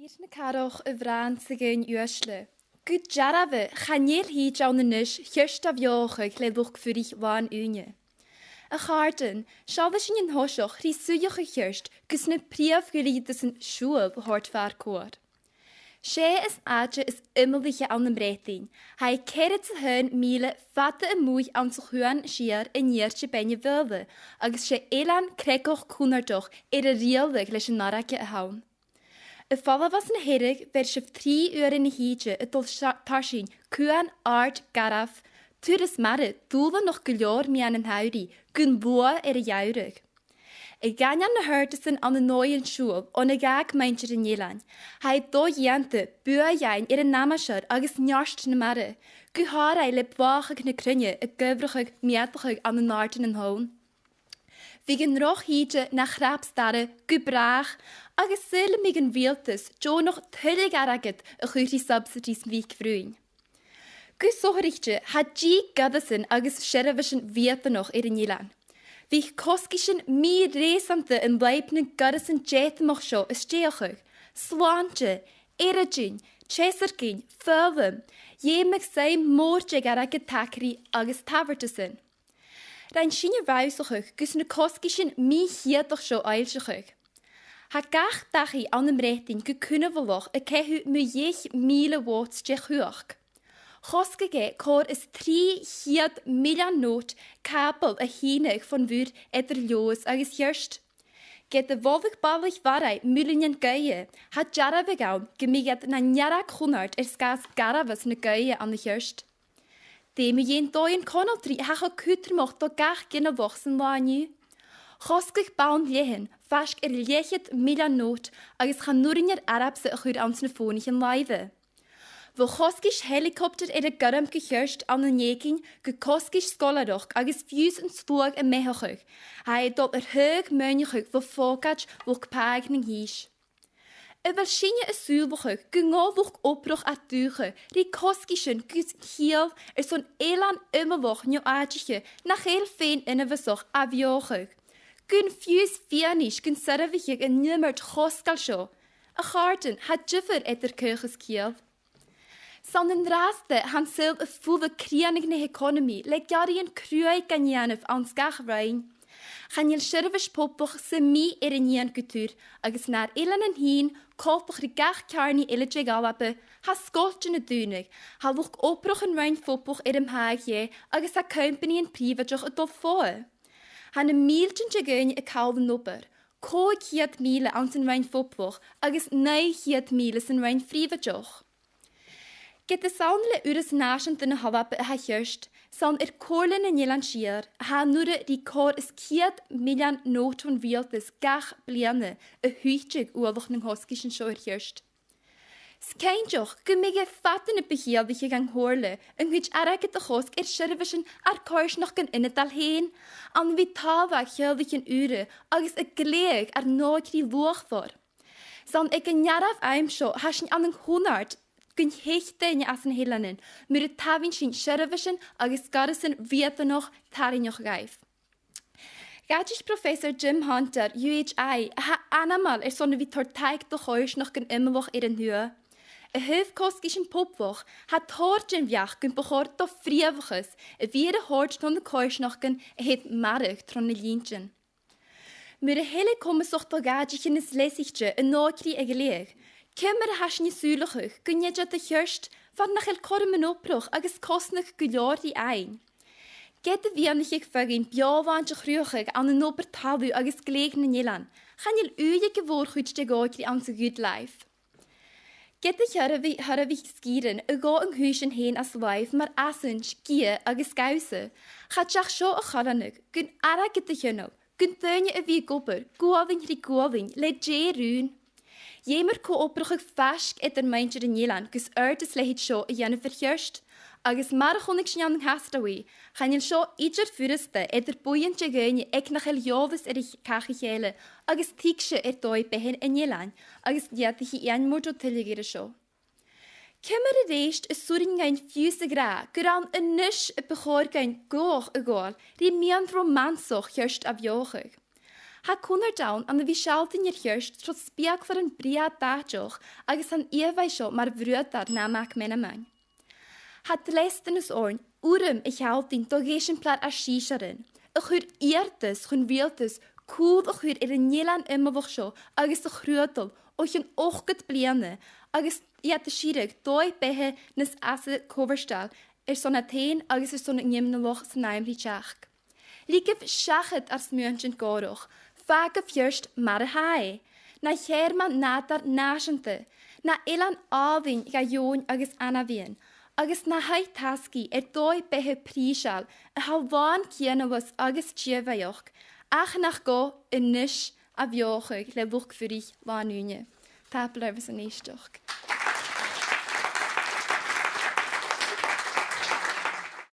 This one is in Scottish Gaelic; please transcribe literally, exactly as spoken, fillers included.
Nì na cathrach a' bhràin 's a' ghaoin uaisle. Gu dearbha, chan eil thìde ann a-nis cheart a bheothachadh le luchd-fuirich làn-ùine. A chàirdean, seallaidh sinn an toiseach ri suidheachadh cheart gus na prìomh dhuilgheadasan siubhal a thoirt far comhair. 'S e as àite as iomallaiche ann am Breatainn, tha e ceithir 's a h-aon mìle fada a-muigh anns a' Chuan Siar an Iar de Beinn na Faoghla, agus 's e eilean creagach cunnartach air a riaghladh leis an fhairge a th' ann. A' falbh às na Hearadh, bheir sibh trì uairean a thìde a' dol sa-, tarsainn cuan àrd garbh, turas-mara dùbhlanach gu leòr meadhan an t-samhraidh, gun luath air a gheamhradh. A dh'aindeoin na h-adhartasan ann an dòigh an siubhail on a dh'fhàg muinntir an eilein, tha e do-dhèanta buaidh fhaighinn air an aimsir agus neart na mara, gu h-àraidh le blàthachadh na cruinne a' cuibhreachadh meudachadh ann an àirde nan tonn. Bhiodh an droch thìde na chnap-starra gu bràth, agus saoilidh mi gun riaghaltas deònach tuilleadh airgid a chur ri subsidies mhic-bhruthainn. Gu sònraichte, tha dìth goireasan agus seirbheisean bhiadanach air an eilean. Bhiodh cosgaisean mì-reusanta an lùib nan goireasan deatamach seo a stèidheachadh: slàinte, èirigh, teasairginn, foghlam, dh'fheumadh suim mòr de dh'airgead tacaidh agus tabhartasan. Rinn sinne rannsachadh gus na cosgaisean mì-chiadach seo fhoillseachadh. Tha gach dachaigh ann am Breatainn gu cunbhalach a' caitheamh mu dheich mìle bhòt de chumhachd. Chosgadh e còrr is trì cheud millean nòt càbail a shìneadh fon mhuir eadar Leòdhas agus Hiort. Ged a mholadh balaich Bharraigh muilnean gaoithe, tha dearbhadh ann gum biodh iad nan dearg chunnart air sgàth 's garbhas na gaoithe ann an Hiort. Dè mu dheidhinn dòighean conaltraidh a tha cho cudromach do gach ginealach san là an-diugh? Chosgadh bonn leathann faisg air leth-cheud millean nòt agus chan urrainn air armsa a chur anns na fònaichean-làimhe. Bho chosgais helicopter air a gairm gu Hiort ann an èiginn gu cosgais sgoilearachd agus fiù 's an sluagh a meitheachadh, tha e a' dol air taghadh maoineachaidh bho phòcaid luchd-pàigheadh nan cìs. A bheil sinne a' sùileachadh gun gabh luchd-obrach ar dùthcha ri cosgaisean gus ciall airson eilean iomallach neo-àitiche nach eil fèin-uinbheasach a bheothachadh, gun fiù 's fianais gun soirbhicheadh an iomairt chosgail seo? A chàirdean, tha diofar eadar caoch is ciall. 'S ann an-dràsta tha an saoghal a' fulang crìonadh na h-eaconamaidh le gearraidhean cruaidh gan dèanamh anns gach roinn. Chan eil seirbheis poblach sam bith air an dìon gu tur, agus nar eileanan fhìn, coltach ri gach ceàrnaidh eile de dh'Alba, tha sgoiltean a' dùnadh, tha luchd-obrach an Roinn Phoblach air am pàigheadh dheth, agus tha companaidhean prìobhaideach a' dol fodha. Tha na mìltean de dhaoine a' call an obair, còig ceud mìle anns an Roinn Phoblach agus naoi ceud mìle san Roinn Phrìobhaideach. Ged as ann le Urras Nàiseanta na h-Alba a tha Hiort, 's ann air Comhairle nan Eilean Siar a tha an urra ri còrr is ceud millean nòt bhon riaghaltas gach bliadhna a thuiteadh uallach nan cosgaisean seo air Hiort. 'S cinnteach gum biodh e fada na bu chiallaiche dhan Chomhairle an cuid airgid a chosg air seirbheisean ar coimhearsnachdan ionadail fhèin, ann a bhith a' tàladh teaghlaichean ùra agus a' gleidheadh ar n-òigridh luachmhor. 'S ann aig an dearbh àm seo a tha sinn ann an cunnart gun teich daoine às na h-eileanan mura tabhann sinn seirbheisean agus goireasan riatanach tarraingeach dhaibh. Dh'fhaodadh Professor Jim Hunter, U H I, a tha ainmeil airson a bhith toirt taic do choimhearsnachdan iomallach air an tuath. A thaobh cosgaisean poblach, tha tòrr den bheachd gum bu chòir do phrìomhachas a bhith air a thoirt do na coimhearsnachdan a tha air marbhadh tro na linntean. Mura h-eil e comasach do dh'àiteachan nas leasaichte an òigridh a ghleidheadh, ciamar a tha sinn a' sùileachadh gun tèid iad a Hiort far nach eil cothrom an obrach agus cosnadh gu leòr ri fhaighinn? Ged a mhiannaicheadh feadhainn beò-shlàinte a chruthachadh ann an obair talamh agus glèidheadh nan eilean, chan eil ùidh aig a' mhòr-chuid de dh'òigridh anns a' good life. Ged a shoirbhich, shoirbhich sgìrean a ghabh an cùisean fhèin às làimh mar Asainn, Sgitheanach agus Gabhsa, cha deach seo a choileanadh gun airgead a thional, gun daoine a bhith ag obair, gualainn ri gualainn, le dè rùn. Dh'fheumar co-obrachadh faisg eadar muinntir an eilein gus adhartas leithid seo a dhèanamh air Hiort, agus mar a chunnaic sinn ann an Castaway, chan eil seo idir furasta eadar buidheann de dhaoine aig nach eil eòlas air a' ch-, càch a chèile agus tuigse air dòigh-beatha an eilein, agus dh'fhaodaicheadh Iain Murdo tuilleadh air a seo. Ciamar a-rèist as urrainn dhuinn fiù 's a ràdh gur ann a-nis a bu chòir dhuinn gaoth a ghabhail ri miann romansach Hiort a bheothachadh? Tha cunnart ann ann a bhith a' sealltainn air Hiort tro speuclairean brèagha dathach agus tha an ìomhaigh seo mar bhruadar na Mac Meanbh-main. Tha dleastanas oirnn urram a shealltainn do dh'eisimpleir ar sìseirean, a' cur iarrtas chun riaghaltas cùl a chur air an eilean iomallach seo agus a chruadal o chionn ochdad bliadhna agus iad a' sireadh dòigh-beatha nas fhasa cofhurtail airson iad fhèin agus airson an iomallachd san àm ri teachd. Leigibh seachad ar smuaintean gòrach, fàgaibh Hiort mar a tha e, na thearmann nàdair nàiseanta, na eilean àlainn dha dheòin agus ainmhidhean, agus na thaigh-tasgaidh air dòigh-beatha prìseil a tha làn cianalas agus tìodhlac, ach nach gabh a-nis a bheothachadh le luchd-fuirich làn-ùine. Tapadh leibh airson èisteachd.